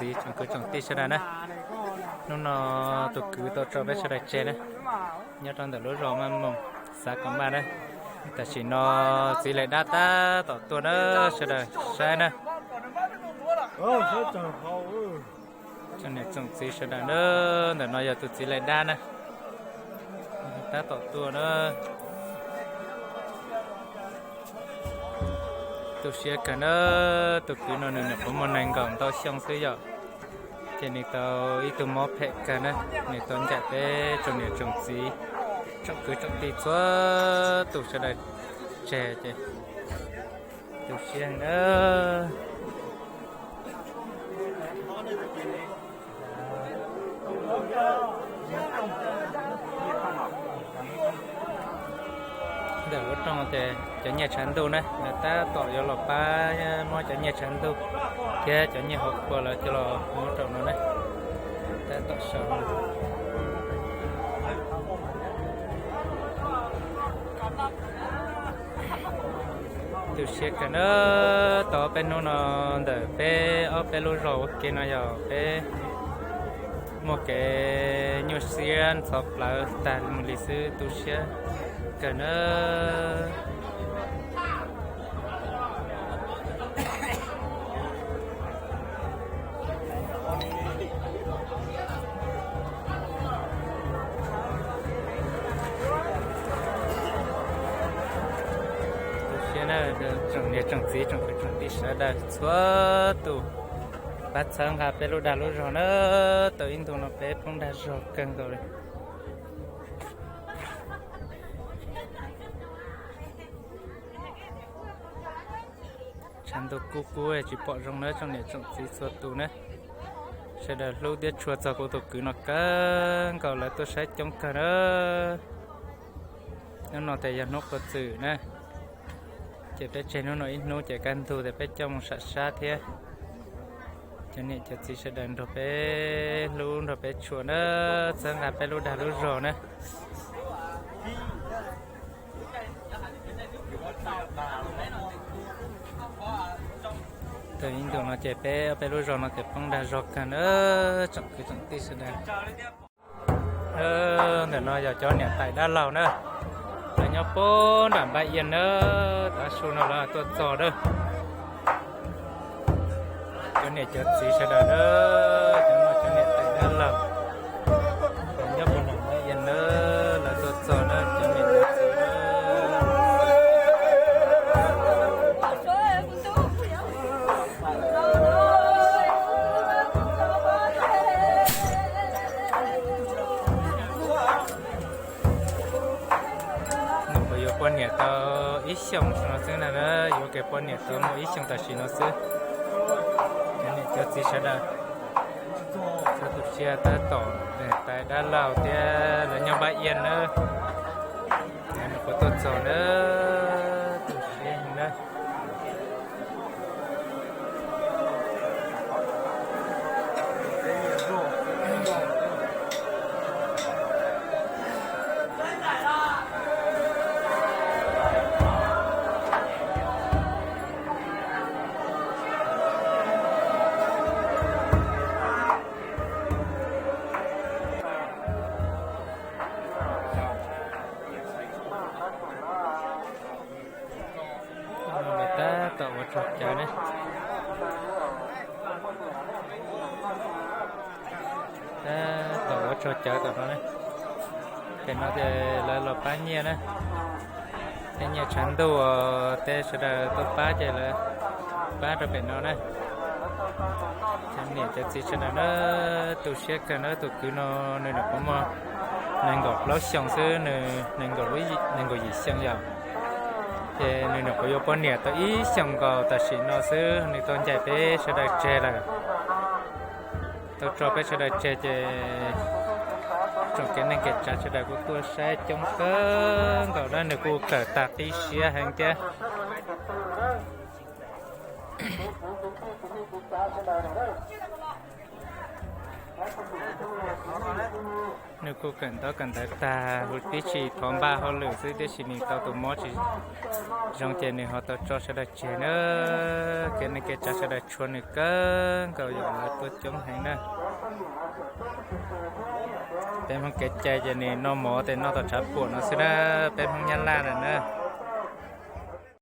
txiv tsoom kwv tsoom tij sawv daws na. Hnub no tus kwv tau tso peb sawv daws tseg na, nyob rau ntawm lub zos Maj Moos, xav kom maj na. Tam sim no txiv Lais Dab tab tom tuaj na, sawv daws saib na. Tsoom niam tsoom txiv sawv daws na, ntawm no yog tus txiv Lais Dab na, tab tom tuaj na. Tu siab kawg na, tus kwv no nws nyuam qhuav muaj nees nkaum ntau xyoo xwb yom, ces nws tau ib tug mob phem kawg na, nws tau ncaim peb tsoom niam tsoom txiv, tsoom kwv tsoom tij txhua tus sawv daws tseg ces tu siab na. Ntawm lub rooj ces cov nyiaj tshav ntuj na, lawv tab tom yuav los pab muab cov nyiaj tshav ntuj thiab cov nyiaj hauv kua lawv coj los muab rau no na. Tab tom sau no. Tu siab kawg na, tau ob peb hnub no ntawm peb ob peb lub zos ua ke no yog peb muaj kev nyuaj siab ntxhov plawv tag mus li xwb, tu siab kawg na. Tu siab na, tsoom niam tsoom txiv tsoom kwv tsoom tij sawv daws txhua tus pab txhawb nqa peb lub dag lub zog na, tau ib ntu no peb poob dag zog kawg nkaus li. Tshav ntuj kub kub tsis pom zoo na tsoom niam tsoom txiv txhua tus na. Sawv daws hlub thiab tshua txog kuv tus kwv no kawg nkaus, lawv tuaj saib coob kawg na. Hnub no ces yog hnub qhua txwm na, ces peb tseg hnub no ib hnub ces kaj ntug ces peb coj mus sam sab thiab. Cov niam cov txiv sawv daws nrog peb hlub nrog peb tshua na, txhawb nqa peb lub dag lub zog na. Tau ib ntus no ces peb ob peb lub zos no ces poob dag zog kawg na, tsoom kwv tsoom tij sawv daws. Ntawm no yog cov niam tais dab laug na, lawv nyob puag nram Npab Iab na, tav su no lawv tuaj txog na. Cov niam cov txiv sawv daws na, cov no cov niam tais dab laug, lawv nyob puag nram Npab Iab na, lawv tuaj txog na cov niam cov txiv na. Nyuam qhuav yuav poj niam tau ib xyoos no xwb na, yuav kev poj niam tau muaj ib xyoos tam sim no xwb. Cov niam cov txiv sawv daws, txhua tus sia tab tom niam tais dab laug thiab lawv nyob Npab Iab na, nyuam qhuav tuaj txog na, tu siab na. Lawv tab tom ua tsog cawv ne. Tab tom ua tsog cawv tom no ne. Pem no ces lawv los pab nyiaj na. Tej nyiaj tshav ntuj uas tej sawv daws tuaj pab ces lawv pab rau pem no na. Cov niam cov txiv sawv daws na, tu siab kawg na, tus kwv no nws nyuam qhuav muaj nees nkaum plaub xyoos xwb, nws nees nkaum yim xyoo yom. Ces nws nyuam qhuav yuav poj niam tau ib xyoos nkaus tam sim no xwb nws tau ncaim peb sawv daws tseg lawm. Tau tso peb sawv daws tseg ces tsoom kev neej kev tsav sawv daws kuj tuaj saib coob kawg nkaus na, nws kuj kawm tag qib siab heev thiab. Nws kuj kawm ntaub kawm ntawv tag huv tib si thov npaj hauj lwm xwb tiam sis nws tau tus mob tsis zoo ces nws ho tau tso sawv daws tseg na. Kev neej kev tsav sawv daws tshua nws kawg nkaus yog lawv tuaj coob heev na. Peb Hmoob kev cai ces nws noj mov ces noj tau tshav puam no xwb na, peb Hmoob Nyab Laj na na.